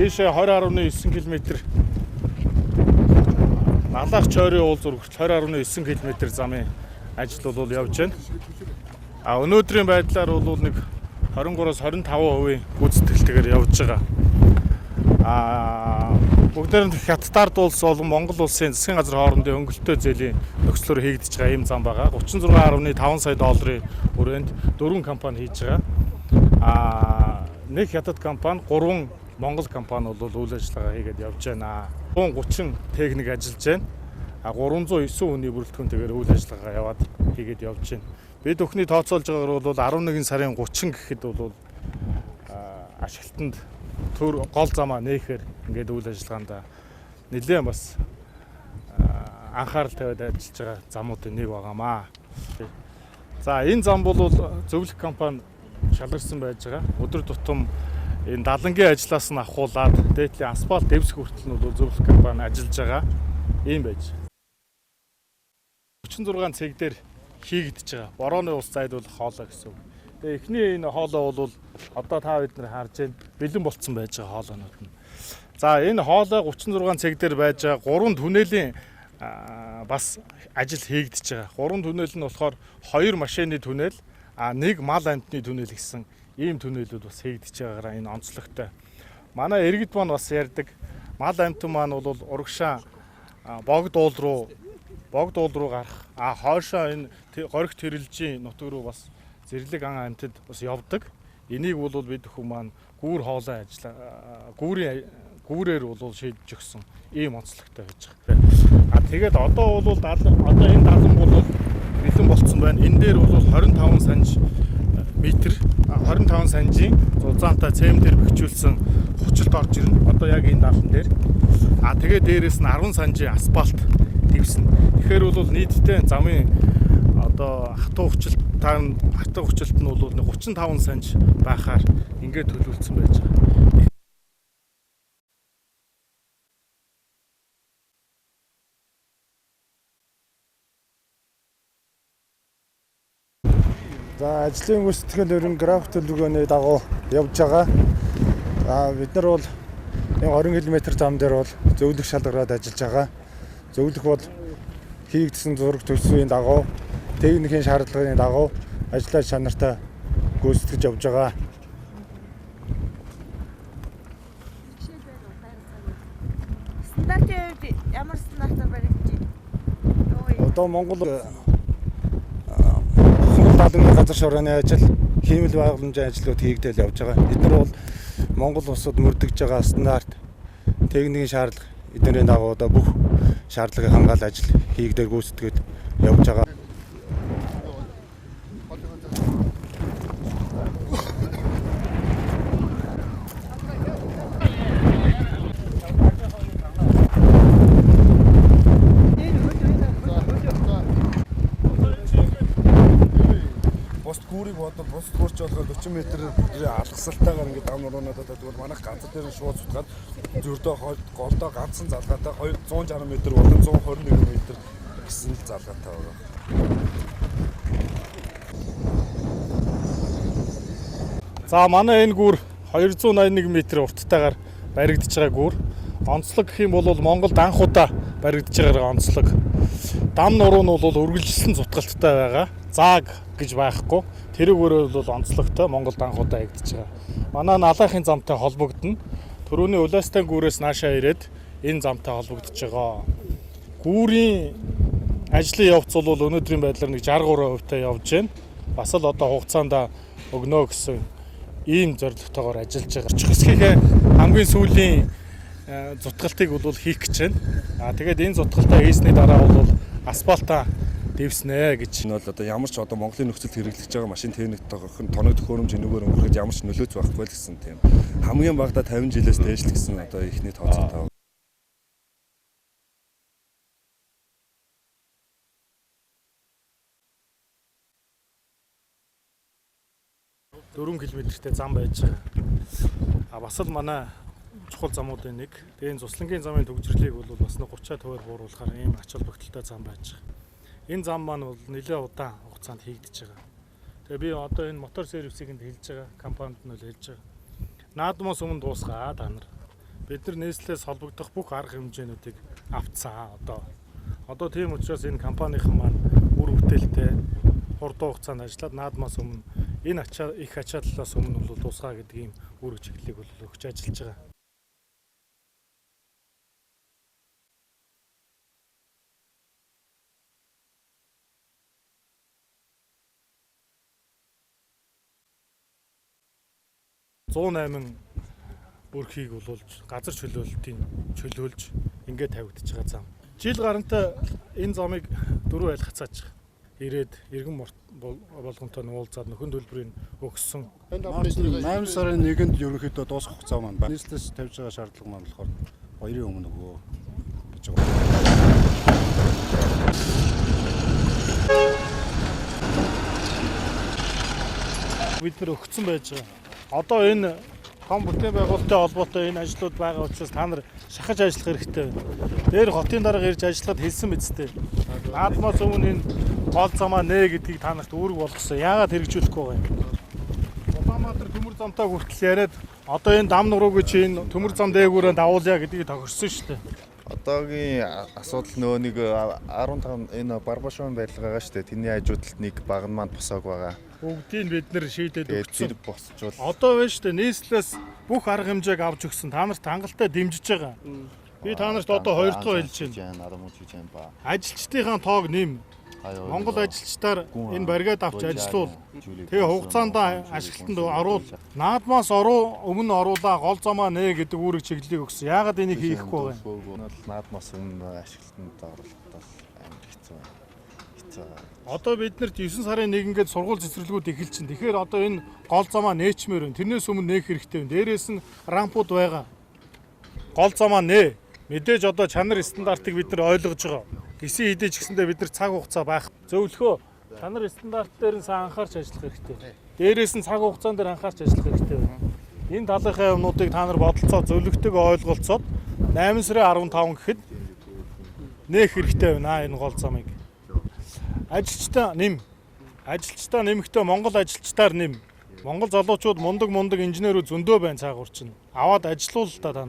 Ийшээ 20.9 км Налах чойрын уулзуур хүртэл 20.9 км замын ажил бол явж байна. А өнөөдрийн байдлаар бол нэг 23-аас 25% гүйцэтгэлтэйгээр явж байгаа. А бүгдээр нь Хятадаар улс болон Монгол улсын засгийн газар хоорондын хөнгөлөлтөй зээлийн нөхцлөөр хийгдэж байгаа ийм зам байгаа. 36.5 сая долларын хүрээнд дөрвөн компани хийж байгаа. А нэг Хятад компани, гурван Монгол компани бол үйл ажиллагаа хийгээд явж байна. 130 техник ажиллаж байна. А 309 хүний бүрэлдэхүүнтэйгээр үйл ажиллагаа яваад хийгээд явж байна. Бид бүхний тооцоолж байгаагаар бол 11 сарын 30 гэхэд бол ашиглалтанд төр гол замаа нээхээр ингээд үйл ажиллагаанд нэлээд бас анхаарал тавиад ажиллаж байгаа замуудын нэг байгаамаа. За энэ зам бол зөвлөх компани шалгарсан байж байгаа. Өдөр тутам энэ далангийн ажлаас нь авахуулаад дээдлийн асфальт дэвсэх хүртэл нь бол зөвлөх компани ажиллаж байгаа. Ийм байж. 36 цаг дээр хийгдэж байгаа. Борооны ус зайдуулах хоолой гэсэн үг. Тэгээ эхний энэ хоолой бол одоо та бид нар харж байна. Бэлэн болцсон байж байгаа хоолойнууд нь. За энэ хоолой 36 цаг дээр байж байгаа 3 түнэлийн бас ажил хийгдэж байгаа. 3 түнэл нь болохоор 2 машины түнэл, а нэг мал амьтны түнэл гэсэн ийм түнэлүүд бас хийгдэж байгаагаараа энэ онцлогтой. Манай иргэд маань бас ярьдаг. Мал амьтан маань бол урагшаа богд уул руу гарах. А хойшоо энэ горих тэрэлжийн нутаг руу бас зэрлэг ан амьтад бас явдаг. Энийг бол бид бүхэн маань гүүр хоолой ажиллаа гүүрээр бол шийдэж өгсөн ийм онцлогтой байж байгаа. А тэгээд одоо бол одоо энэ далан бол бэлэн болцсон байна. Энэ дээр бол 25 санж метр 25 санжийн зузаантай цементээр бэхжүүлсэн хүчилт орж ирнэ. Одоо яг энэ далан дээр. А тэгээд дээрээс нь 10 санжийн асфальт дэвснэ. Тэгэхээр бол нийтдээ замын одоо хатуу хүчилт нь бол 35 санж байхаар ингээд төлөвлөсөн байж байгаа. За ажлын гүйцэтгэл ерөн график төлөвлөгөөний дагуу явж байгаа. За бид нар бол энэ 20 км зам дээр бол зөвлөх шалгараад ажиллаж байгаа. Зөвлөх бол хийгдсэн зураг төсвийн дагуу, техникийн шаардлагын дагуу ажлаа чанартай гүйцэтгэж явж байгаа. Стандартын хувьд ямар стандартаар баригдаж байна? Одоо Монгол далангийн газар шорооны ажил, хиймэл байгууламжийн ажлууд хийгдэл явж байгаа. Бид нар бол Монгол улсад мөрдөгж байгаа стандарт, техникийн шаардлага эднэрийн дагуу одоо бүх шаардлагыг хангаал ажил хийгдэл гүйцэтгээд явж байгаа. Бусд гүүрийг бодвол бусд гүүрч болохоор 40 метрийн алгасалтайгаар ингээд дам нуруунаад байдаг бол манайх газар дээр нь шууд сутгаад зөрдөө голдоо ганцхан залгаатай 160 метр болон 121 метр гэсэн л залгаатай байгаа. За манай энэ гүүр 281 метр урттайгаар баригдаж байгаа гүүр. Онцлог гэх юм бол Монголд анх удаа баригдаж байгаа онцлог. Дам нуруу нь бол үргэлжилсэн зутгалттай байгаа. Зааг гэж байхгүй. Тэрүүгээр бол онцлогтой Монголд анх удаа хийгдэж байгаа. Манай Налаахын замтай холбогдоно. Төрөүний Улаастан гүүрээс наашаа ирээд энэ замтай холбогдож байгаа. Гүүрийн ажлын явц бол өнөөдрийн байдлаар нэг 63% явж байна. Бас л одоо хугацаанд өгнө гэсэн ийм зорилготойгоор ажиллаж байгаа. Очих хэсгийнхээ хамгийн сүүлийн зутгалтыг бол хийх гэж байна. Аа тэгээд энэ зутгалтаа хийсний дараа бол асфальтаа дэвснэ гэж. Энэ бол одоо ямар ч одоо Монголын нөхцөлд хэрэглэж байгаа машин техник тоног төхөөрөмж энүүгээр өнгөрөхөд ямар ч нөлөөц байхгүй л гэсэн тийм. Хамгийн багадаа 50 жилээс дээш л гэсэн одоо ихний тооцоотой. Дөрвөн километртэй зам байж байгаа. А бас л манай чухал замуудын нэг. Тэгээ энэ Зуслангийн замын төгжрлийг бол бас нэг 30% бууруулахаар ийм ач холбогдолтой зам байж байгаа. Энэ зам маань бол нэлээд удаан хугацаанд хийгдэж байгаа. Тэгээ би одоо энэ мотор сервисийг энд хэлж байгаа, компанид нь бол хэлж байгаа. Наадмаас өмнө дуусгаа та нар. Бид нар нийслэлээс холбогдох бүх арга хэмжээнүүдийг авцсан одоо. Одоо тийм учраас энэ компанийн маань үр бүтээлтэй хурдан хугацаанд ажиллаад наадмаас өмнө энэ ачаа их ачааллаас өмнө бол дуусгаа гэдэг ийм үүрэг чиглэлийг бол өгч ажиллаж байгаа. ...108 бүрхийг болуулж газар чөлөөлтийн чөлөөлж ингээд тавигдчихж байгаа зам. Жил гарантай энэ замыг дөрөв айл хацааж ирээд иргэн болгонтой нь уулзаад нөхөн төлбөрийг өгсөн. 8 сарын 1-нд ерөнхийдөө дуусах хугацаа маань байна. Нийслэлээс тавьж байгаа шаардлага маань болохоор 2-ын өмнө өгөө гэж байгаа. Бид нар өгцөн байж байгаа. Одоо энэ том бүтээн байгуулалттай холбоотой энэ ажлууд байгаа учраас та нар шахаж ажиллах хэрэгтэй байна. Дээр хотын дарга ирж ажиллахад хэлсэн биз дээ. Наадмаас өмнө энэ гол замаа нэ гэдгийг та нарт үүрэг болгосон. Яагаад хэрэгжүүлэхгүй байгаа юм? Улаанбаатар төмөр замтай хүртэл яриад одоо энэ дам нурууг чи энэ төмөр зам дээгүүрээ давуулъя гэдгийг тохирсон шүү дээ. Одоогийн асуудал нөө нэг 15 энэ Барбашуун барилга байгаа шүү дээ. Тэрний хажууд талд нэг баг нь маань босоог байгаа. Бүгдийг бид нэр шийдээд Тэгээд өгсөн. тэр босчвол Одоо байна шүү дээ. Нийслэлээс бүх арга хэмжээг авч өгсөн. Та нарт хангалттай дэмжиж байгаа. Би та нарт одоо хоёр дахь хэлж байна. Ажилчдынхаа тоог нэм. Монгол ажилчдаар энэ баригад авч ажилуул. Тэгээ хугацаанд ашиглалтанд оруул. Наадмаас оруу өмнө оруулаа гол замаа нэ гэдэг үүрэг чиглэлийг өгсөн. Яагаад энийг хийхгүй байгаа юм? Энэ бол наадмаас өмнө ашиглалтанд оруулахад бол амар хэцүү байна. Хэцүү байгаа. Одоо бид нарт 9 сарын 1-нд сургууль цэцэрлэгүүд эхэлж чинь. Тэгэхээр одоо энэ гол замаа нээчмээр байна. Тэрнээс өмнө нээх хэрэгтэй байна. Дээрээс нь рампууд байгаа. Гол замаа нээ. Мэдээж одоо чанар стандартыг бид нар ойлгож байгаа. Гисэн хэдий ч гэсэндээ бид нар цаг хугацаа байх. Зөвлөхөө чанар стандарт дээр нь сайн анхаарч ажиллах хэрэгтэй. Дээрээс нь цаг хугацаан дээр анхаарч ажиллах хэрэгтэй байна. Энэ талынхаа юмнуудыг та нар бодолцоо зөвлөгтэйгөө ойлголцоод 8 сарын 15 гэхэд нээх хэрэгтэй байна энэ гол замыг. Ажилчдаа нэм. Ажилчдаа нэмэхдээ Монгол ажилчдаар нэм. Монгол залуучууд мундаг мундаг инженерүүд зөндөө байна цаагуур чинь. Аваад ажилуул та.